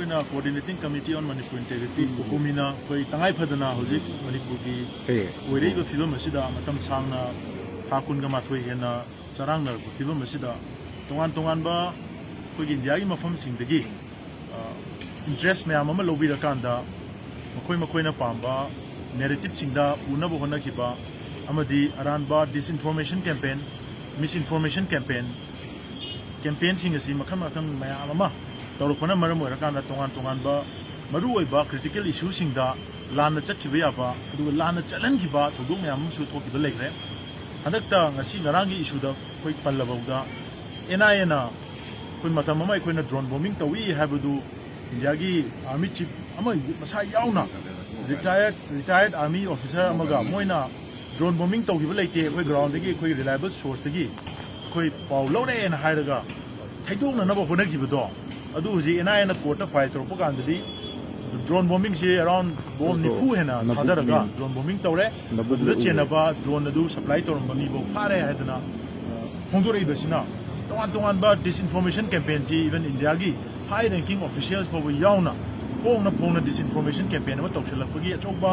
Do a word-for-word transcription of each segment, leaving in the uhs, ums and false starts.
Coordinating Committee on Manipur Integrity, ꯀꯣꯀꯣꯃꯤꯅ ꯑꯩꯈꯣꯏ ꯇꯉꯥꯏ ꯐꯗꯅ ꯍꯧꯖꯤꯛ ꯃꯅꯤꯄꯨꯔꯒꯤ ꯑꯣꯏꯔꯛꯏꯕ ꯐꯤꯕꯝ ꯑꯁꯤꯗ ꯃꯇꯝ ꯁꯥꯡꯅ ꯊꯥ ꯀꯨꯟꯒ ꯃꯥꯊꯣꯏ ꯍꯦꯟꯅ ꯆꯔꯥꯡꯅꯔꯛꯄ ꯐꯤꯕꯝ ꯑꯁꯤꯗ ꯇꯣꯉꯥꯟ ꯇꯣꯉꯥꯟꯕ ꯑꯩꯈꯣꯏꯒꯤ ꯏꯟꯗꯤꯌꯥꯒꯤ ꯃꯐꯝꯁꯤꯡꯗꯒꯤ ꯏꯟꯇꯔꯦꯁ ꯃꯌꯥꯝ ꯑꯃ ꯂꯧꯕꯤꯔꯀꯥꯟꯗ ꯃꯈꯣꯏ ꯃꯈꯣꯏꯅ ꯄꯥꯝꯕ ꯅꯦꯔꯦꯇꯤꯞꯁꯤꯡꯗ ꯄꯨꯅꯕ ꯍꯣꯠꯅꯈꯤꯕ ꯑꯃꯗꯤ ꯑꯔꯥꯟꯕ disinformation campaign, misinformation campaign, campaignꯁꯤꯡ ꯑꯁꯤ ꯃꯈꯜ ꯃꯈꯜ ꯃꯌꯥꯝ ꯑꯃ ꯇꯧꯔꯛꯄꯅ ꯃꯔꯝ ꯑꯣꯏꯔꯀꯥꯟꯗ ꯇꯣꯉꯥꯟ ꯇꯣꯉꯥꯟꯕ ꯃꯔꯨꯑꯣꯏꯕ critical issueꯁꯤꯡꯗ ꯂꯥꯟꯅ ꯆꯠꯈꯤꯕ ꯌꯥꯕ ꯑꯗꯨꯒ ꯂꯥꯟꯅ ꯆꯠꯍꯟꯈꯤꯕ ꯊꯧꯗꯣꯛ ꯃꯌꯥꯝ ꯑꯃꯁꯨ ꯊꯣꯛꯈꯤꯕ ꯂꯩꯈ꯭ꯔꯦ꯫ ꯍꯟꯗꯛꯇ ꯉꯁꯤ ꯉꯔꯥꯡꯒꯤ issueꯗ ꯑꯩꯈꯣꯏ ꯄꯜꯂꯕꯧꯗ NIAꯅ ꯑꯩꯈꯣꯏ ꯃꯇꯝ ꯑꯃ ꯑꯩꯈꯣꯏꯅ drone bombing ꯇꯧꯏ ꯍꯥꯏꯕꯗꯨ ꯏꯟꯗꯤꯌꯥꯒꯤ army chief ꯑꯃ ꯃꯁꯥ ꯌꯥꯎꯅ retired, retired army officer ꯑꯃꯒ ꯃꯣꯏꯅ drone bombing ꯇꯧꯈꯤꯕ ꯂꯩꯇꯦ, ꯑꯩꯈꯣꯏ groundꯗꯒꯤ ꯑꯩꯈꯣꯏ reliable sourceꯇꯒꯤ ꯑꯩꯈꯣꯏ ꯄꯥꯎ ꯂꯧꯔꯛꯑꯦꯅ ꯍꯥꯏꯔꯒ ꯊꯩꯗꯣꯛꯅꯅꯕ ꯍꯣꯠꯅꯈꯤꯕꯗꯣ ꯑꯗꯨ ꯍꯧꯖꯤꯛ NIAꯅ courtꯇ file ꯇꯧꯔꯛꯄ ꯀꯥꯟꯗꯗꯤ drone bombingꯁꯦ around bomb ꯅꯤꯐꯨ ꯍꯦꯟꯅ ꯊꯥꯗꯔꯒ drone bombing ꯇꯧꯔꯦ꯫ ꯑꯗꯨꯗ ꯆꯦꯟꯅꯕ drone ꯑꯗꯨ supply ꯇꯧꯔꯝꯕ ꯃꯤꯐꯥꯎ ꯐꯥꯔꯦ ꯍꯥꯏꯗꯅ ꯐꯣꯡꯗꯣꯔꯛꯏꯕꯁꯤꯅ ꯇꯣꯉꯥꯟ ꯇꯣꯉꯥꯟꯕ disinformation campaignꯁꯤ even ꯏꯟꯗꯤꯌꯥꯒꯤ high ranking officials ꯐꯥꯎꯕ ꯌꯥꯎꯅ ꯐꯣꯡꯅ ꯐꯣꯡꯅ disinformation campaign ꯑꯃ ꯇꯧꯁꯤꯜꯂꯛꯄꯒꯤ ꯑꯆꯧꯕ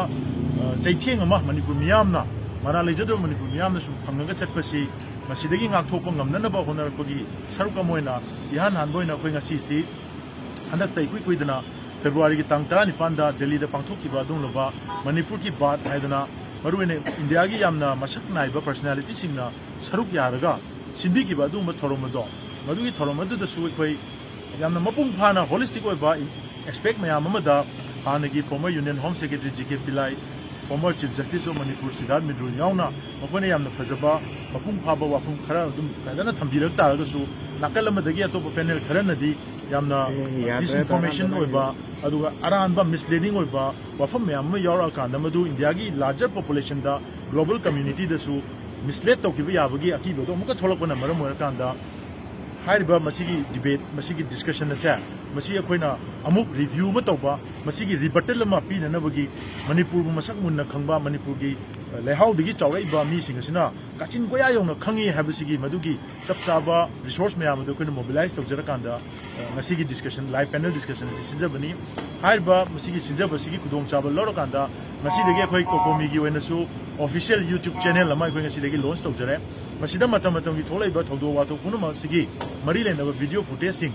ꯆꯩꯊꯦꯡ ꯑꯃ ꯃꯅꯤꯄꯨꯔ ꯃꯤꯌꯥꯝꯅ, ꯃꯔꯥꯜ ꯂꯩꯖꯗꯕ ꯃꯅꯤꯄꯨꯔ ꯃꯤꯌꯥꯝꯅ ꯁꯨꯝ ꯐꯪꯉꯒ ꯆꯠꯄꯁꯤ ꯃꯁꯤꯗꯒꯤ ꯉꯥꯛꯊꯣꯛꯄ ꯉꯝꯅꯅꯕ ꯍꯣꯠꯅꯔꯛꯄꯒꯤ ꯁꯔꯨꯛ ꯑꯃ ꯑꯣꯏꯅ ꯏꯍꯥꯟ ꯍꯥꯟꯕ ꯑꯣꯏꯅ ꯑꯩꯈꯣꯏ ꯉꯁꯤꯁꯤ ꯍꯟꯗꯛꯇ ꯏꯀꯨꯏ ꯀꯨꯏꯗꯅ Februaryꯒꯤ ꯇꯥꯡ ꯇꯔꯥꯅꯤꯄꯥꯟꯗ ꯗꯦꯜꯂꯤꯗ ꯄꯥꯡꯊꯣꯛꯈꯤꯕ ꯑꯗꯨꯒꯨꯝꯂꯕ ꯃꯅꯤꯄꯨꯔꯒꯤ ꯕꯥꯠ ꯍꯥꯏꯗꯅ ꯃꯔꯨꯑꯣꯏꯅ ꯏꯟꯗꯤꯌꯥꯒꯤ ꯌꯥꯝꯅ ꯃꯁꯛ ꯅꯥꯏꯕ personalityꯁꯤꯡꯅ ꯁꯔꯨꯛ ꯌꯥꯔꯒ ꯁꯤꯟꯕꯤꯈꯤꯕ ꯑꯗꯨꯒꯨꯝꯕ ꯊꯧꯔꯝ ꯑꯗꯣ, ꯃꯗꯨꯒꯤ ꯊꯧꯔꯝ ꯑꯗꯨꯗꯁꯨ ꯑꯩꯈꯣꯏ ꯌꯥꯝꯅ ꯃꯄꯨꯡ ꯐꯥꯅ holistic ꯑꯣꯏꯕ aspect ꯃꯌꯥꯝ ꯑꯃꯗ ꯍꯥꯟꯅꯒꯤ former Union Home Secretary G K Pillai, former Chief Justice of Manipur Siddharth Mindrul ꯌꯥꯎꯅ ꯃꯈꯣꯏꯅ ꯌꯥꯝꯅ ꯐꯖꯕ ꯃꯄꯨꯡ ꯐꯥꯕ ꯋꯥꯐꯝ ꯈꯔ ꯑꯗꯨꯝ ꯐꯖꯅ ꯊꯝꯕꯤꯔꯛ ꯇꯥꯔꯒꯁꯨ ꯅꯥꯀꯜ ꯑꯃꯗꯒꯤ ꯑꯇꯣꯞꯄ panel ꯈꯔꯅꯗꯤ ꯌꯥꯝꯅ disinformation ꯑꯣꯏꯕ ꯑꯗꯨꯒ ꯑꯔꯥꯟꯕ misleading ꯑꯣꯏꯕ ꯋꯥꯐꯝ ꯃꯌꯥꯝ ꯑꯃ ꯌꯥꯎꯔꯛꯑꯀꯥꯟꯗ ꯃꯗꯨ ꯏꯟꯗꯤꯌꯥꯒꯤ larger populationꯗ global communityꯗꯁꯨ mislead ꯇꯧꯈꯤꯕ ꯌꯥꯕꯒꯤ ꯑꯀꯤꯕꯗꯣ ꯑꯃꯨꯛꯀ ꯊꯣꯛꯂꯛꯄꯅ ꯃꯔꯝ ꯑꯣꯏꯔꯀꯥꯟꯗ ꯍꯥꯏꯔꯤꯕ ꯃꯁꯤꯒꯤ debate, ꯃꯁꯤꯒꯤ discussion ꯑꯁꯦ ꯃꯁꯤ ꯑꯩꯈꯣꯏꯅ ꯑꯃꯨꯛ review ꯑꯃ ꯇꯧꯕ, ꯃꯁꯤꯒꯤ rebuttal ꯑꯃ ꯄꯤꯅꯅꯕꯒꯤ ꯃꯅꯤꯄꯨꯔꯕꯨ ꯃꯁꯛ ꯃꯨꯟꯅ ꯈꯪꯕ, ꯃꯅꯤꯄꯨꯔꯒꯤ ꯂꯩꯍꯥꯎꯗꯒꯤ ꯆꯥꯎꯔꯛꯏꯕ ꯃꯤꯁꯤꯡ ꯑꯁꯤꯅ ꯀꯥꯆꯤꯟ ꯀꯣꯌꯥ ꯌꯧꯅ ꯈꯪꯉꯤ ꯍꯥꯏꯕꯁꯤꯒꯤ ꯃꯗꯨꯒꯤ ꯆꯞ ꯆꯥꯕ resource ꯃꯌꯥꯝ ꯑꯗꯨ ꯑꯩꯈꯣꯏꯅ mobilize ꯇꯧꯖꯔꯀꯥꯟꯗ, ꯑ, ꯉꯁꯤꯒꯤ discussion, live panel discussion ꯑꯁꯤ ꯁꯤꯟꯖꯕꯅꯤ꯫ ꯍꯥꯏꯔꯤꯕ ꯃꯁꯤꯒꯤ ꯁꯤꯟꯖꯕꯁꯤꯒꯤ ꯈꯨꯗꯣꯡꯆꯥꯕ ꯂꯧꯔꯀꯥꯟꯗ ꯉꯁꯤꯗꯒꯤ ꯑꯩꯈꯣꯏ COCOMI ꯒꯤ ꯑꯣꯏꯅꯁꯨ official YouTube channel ꯑꯃ ꯑꯩꯈꯣꯏ ꯉꯁꯤꯗꯒꯤ launch ꯇꯧꯖꯔꯦ꯫ ꯃꯁꯤꯗ ꯃꯇꯝ ꯃꯇꯝꯒꯤ ꯊꯣꯛꯂꯛꯏꯕ ꯊꯧꯗꯣꯛ ꯋꯥꯊꯣꯛ ꯄꯨꯝꯅꯃꯛ ꯑꯁꯤꯒꯤ ꯃꯔꯤ ꯂꯩꯅꯕ video footage ꯁꯤꯡ,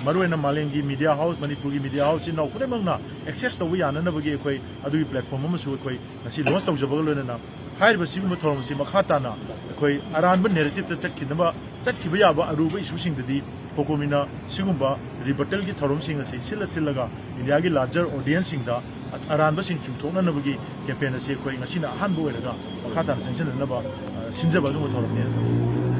ꯃꯔꯨꯑꯣꯏꯅ ꯃꯥꯂꯦꯝꯒꯤ media house, ꯃꯅꯤꯄꯨꯔꯒꯤ media house ꯏꯆꯤꯟ ꯏꯅꯥꯎ ꯈꯨꯗꯤꯡꯃꯛꯅ access ꯇꯧꯕ ꯌꯥꯅꯅꯕꯒꯤ ꯑꯩꯈꯣꯏ ꯑꯗꯨꯒꯤ platform ꯑꯃꯁꯨ ꯑꯩꯈꯣꯏ ꯉꯁꯤ launch ꯇꯧꯖꯕꯒ ꯂꯣꯏꯅꯅ ꯍꯥꯏꯔꯤꯕ ꯁꯤꯒꯨꯝꯕ ꯊꯧꯔꯝ ꯑꯁꯤ ꯃꯈꯥ ꯇꯥꯅ ꯑꯩꯈꯣꯏ ꯑꯔꯥꯟꯕ narrative ꯇ ꯆꯠꯈꯤꯅꯕ, ꯆꯠꯈꯤꯕ ꯌꯥꯕ ꯑꯔꯨꯕ issue ꯁꯤꯡꯗꯗꯤ COCOMI ꯅ ꯁꯤꯒꯨꯝꯕ rebuttal ꯒꯤ ꯊꯧꯔꯝꯁꯤꯡ ꯑꯁꯤ ꯁꯤꯜꯂ ꯁꯤꯜꯂꯒ India ꯒꯤ larger audience ꯁꯤꯡꯗ ꯑꯔꯥꯟꯕꯁꯤꯡ ꯆꯨꯝꯊꯣꯛꯅꯅꯕꯒꯤ campaign ꯑꯁꯤ ꯑꯩꯈꯣꯏ ꯉꯁꯤꯅ ꯑꯍꯥꯟꯕ ꯑꯣꯏꯔꯒ ꯃꯈꯥ ꯇꯥꯅ ꯆꯪꯁꯤꯟꯅꯅꯕ, ꯑ, ꯁꯤꯟꯖꯕ ꯑꯗꯨꯒꯨꯝꯕ ꯊꯧꯔꯝꯅꯤ ꯍꯥꯏꯅ ꯈꯜꯂꯤ꯫